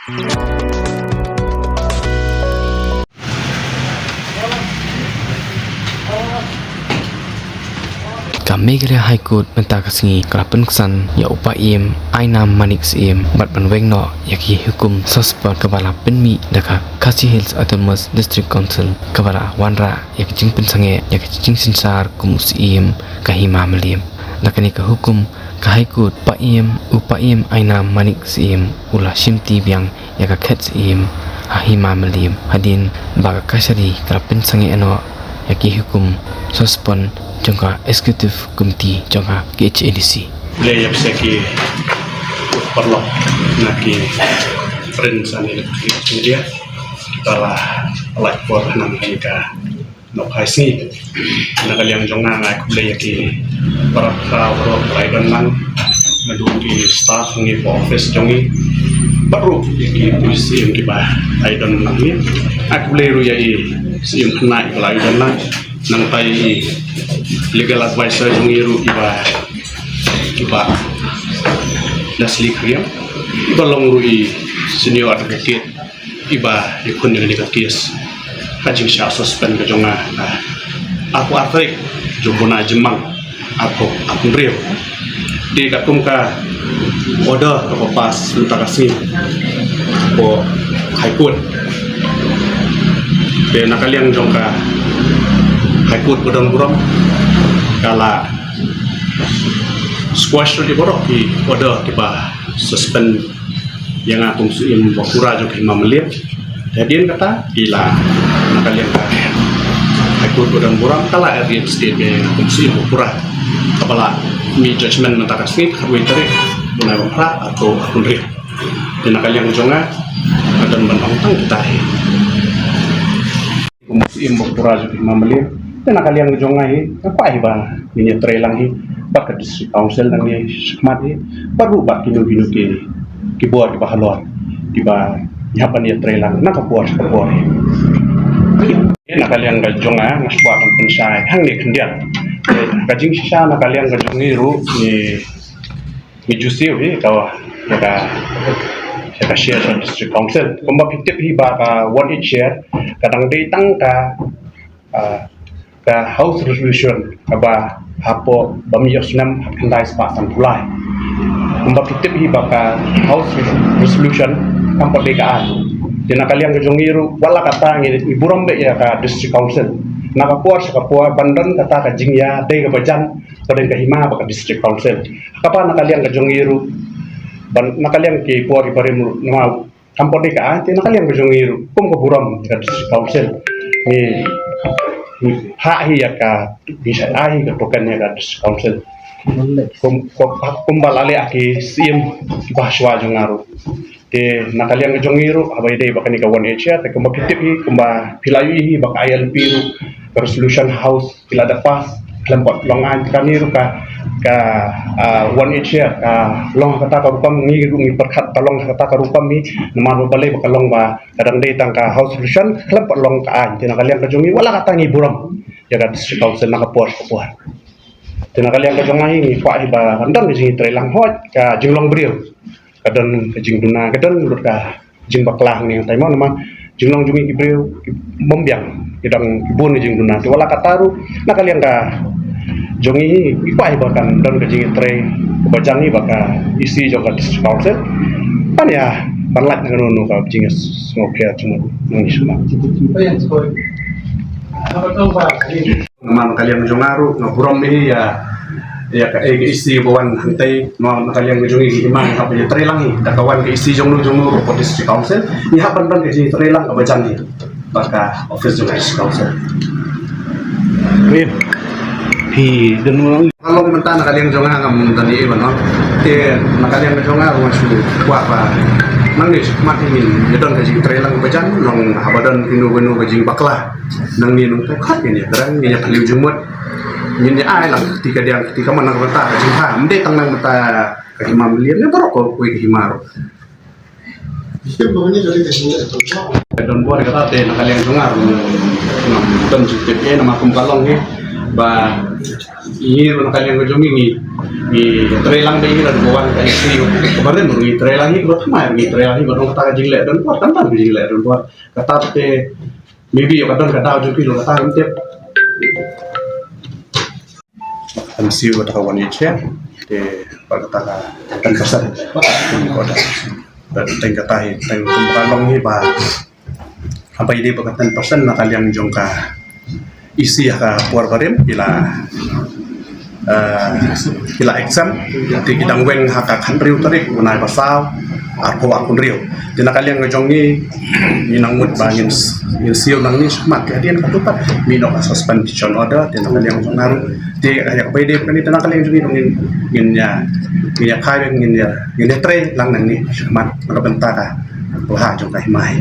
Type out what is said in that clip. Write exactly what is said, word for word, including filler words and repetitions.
Ka Meghalaya High Court mynta ka sngi ka la pynksan ïa u Paiem Ainam Manik Syiem bad ban weng noh ïa ki hukum suspend kaba la pynmih da ka Khasi Hills Autonomous District Council kaba la wanrah ïa ka jingpynsangeh ïa ka jingsynshar kum u Syiem ka Hima Mylliem. Da kane ka hukum ka High Court, Paiem, u Paiem Ainam Manik Syiem u la shimti biang ïa ka khet Syiem ha Hima Mylliem hadien ba ka kashari ka la pynsangeh noh ïa ki hukum suspend jong ka Executive Committee jong ka K H A D C. Leh ïa phi ki paralok na ki prints and electronic media, ka la lait por hangne ka Nohkai sngi. Na ka liang jong nga, nga ai khublei ïa ki para para baroh ba la ïadon lang, naduh ki staff ngi, ka office jong ngi, bad ruh ïa ki Syiem kiba la ïadon lang ngi. Ai khublei ruh ïa i Syiem khynnah ba la ïadon lang, nangta i legal advisor jong ngi ruh, iba, iba Leslie Khriam, iba long ruh i senior advocate iba ïakhun ïa kane ka case. Ka jingshah suspend ka jong nga, ah, arphew ar tarik jong u bnai Jymmang, arphew arphew hynriew. Te katkum ka order kaba pass mynta ka sngi hapoh High Court. Te na ka liang jong ka High Court ba don burom ka la squash ïa baroh ki order kiba suspend ïa nga kum Syiem ba pura jong ka Hima Mylliem. Te hadien kata ki la, na ka liang ka High Court ba don burom ka la reinstate ïa nga kum Syiem ba pura, kaba la mih judgment mynta ka sngi, khatwei tarik bnai ba phra, arphew arphew hynriew. Te na ka liang jong nga, nga don ban ong tang kita hi. Kum Syiem ba pura jong ka Hima Mylliem. Te na ka liang jong nga hi, nga kwah hi ba ngin ïatrei lang hi bad ka District Council nangne shakhmat hi, bad ruh bad kino kino ki, ki bor kiba halor, kiba ngi hap ban ïatrei lang na ka por sha ka por hi. Te na ka liang ka jong nga, nga shu kwah ban pynshai hangne khyndiat. Te ka jingshisha na ka liang ka jong ngi ruh ngi ngi ju siew hi ka, ïa ka, ïa ka share sha District Council. Kumba phi tip hi ba ka one eight share ka dang dei tang ka, ah, ka House Resolution kaba hapoh ba mih ïa u snem khyndai spah sanphew lai. Kumba phi tip hi ba ka House Resolution kam pat dei ka aiñ. Te na ka liang ka jong ngi ruh, wat la katta ngi, ngi burom bha ïa ka District Council. Na ka por sha ka por ban don kata ka jingïadei kaba jan, ka don ka hima bad ka District Council. Kaba na ka liang ka jong ngi ruh, ban na ka liang ki por kiba rim ruh, namar kam pat dei ka aiñ, te na ka liang ka jong ngi ruh kum ka burom ka District Council, ngi, ngi phah hi ïa ka, ngi shah ai hi ka token ïa ka District Council. Kum, kum, kumba la leh ha ki Syiem kiba shuwa jong nga ruh. Te na ka liang ka jong ngi ruh, haba ïadei bad kane ka one eight share, te kumba phi tip hi, kumba phi la ïohi hi ba ka I L P ruh, ka resolution House ki la da pass, khlem pat long aiñ. Kane ruh ka, ka, ah, one eight share ka long ha kata ka rukom, ngi ruh ngi pyrkhat ka long ha kata ka rukom hi. Namar ba balei ba ka long ba ka dang dei tang ka House Resolution, khlem pat long ka aiñ. Te na ka liang ka jong ngi, wat la katta ngi burom ïa ka District Council na ka por sha ka por. Te na ka liang ka jong nga hi, ngi kwah hi ba kan don ka jingtrei lang, hooid ka jinglong briew ka don ka jingduna, ka don lut ka jingbakla hangne hangtai mo, namar jinglong jong ngi ki briew ki bym biang, ki dang ki bun ka jingduna. Te wat la katta ruh, na ka liang ka jong ngi, ngi kwah hi ba kan don ka jingtrei kaba jan hi bad ka E C jong ka District Council. Ban ïa, ban lait na kano kano ka jingsngewkhia jingmut nangne shakhmat. Namar na ka liang jong nga ruh nga burom hi ïa, ïa ka, eh, ka E C ba wan hangtai, namar na ka liang jong ngi ki hima ngi hap ïatrei lang hi, da ka wan ka E C jong no jong no ruh ka District Council, ngi hap ban don ka jingtrei lang kaba jan hi bad ka office jong ka District Council. Wei, phi don lang. Ka long mynta na ka liang jong nga ngam don ei ei ban ong. Te na ka liang jong nga ruh nga shu kwah ba nangne shakhmat hi ngin ïa don ka jingtrei lang kaba jan, long haba don kino kino ka jingbakla. Nangne nangta khot ngin ïa kren, ngin ïa phylliew jingmut. Ngin ïa ai lang kti kadiang kti kamon, na ka bynta ka jingthaw. Ym dei tang na ka bynta ka hima Mylliem, ne baroh kawei ka hima ruh. Ka don bor kata te na ka liang jong nga ruh ngam don jingtip ei, namar kum ka long hi ba ngi ruh na ka liang ka jong ngi, ngi Ngi trei lang bad ngi la dei ban wan ka issue kaba rim ruh ngi trei lang hi, kaba thymmai ruh ngi trei lang hi, ba don kata ka jingleh don bor, tang tang ka jingleh don bor. Kata te maybe ïoh ka don ka daw jong ki, ïoh kata ngam tip. Em, siew kata ka one year chair te, ba kata ka ten percent. Ba teng kata hi, teng kum ka long hi ba haba ïadei bad ka ten percent na ka liang jong ka E C ha ka por barim ki la, eh, ki la exempt, te ki dang weng ha ka khathynriew tarik u bnai ba saw arphew arphew hynriew. Te na ka liang ka jong ngi, ngi nang mut ba ngin, ngin siew nangne shakhmat, te hadien katto pat mih noh ka suspension order, te na ka liang jong nga ruh, te ïa kaba ïadei bad kane, te na ka liang jong ngi ruh ngin, ngin ïa, ngin ïa kai, ngin ïa, ngin ïa trei lang nangne shakhmat na ka bynta ka bha jong ka hima hi.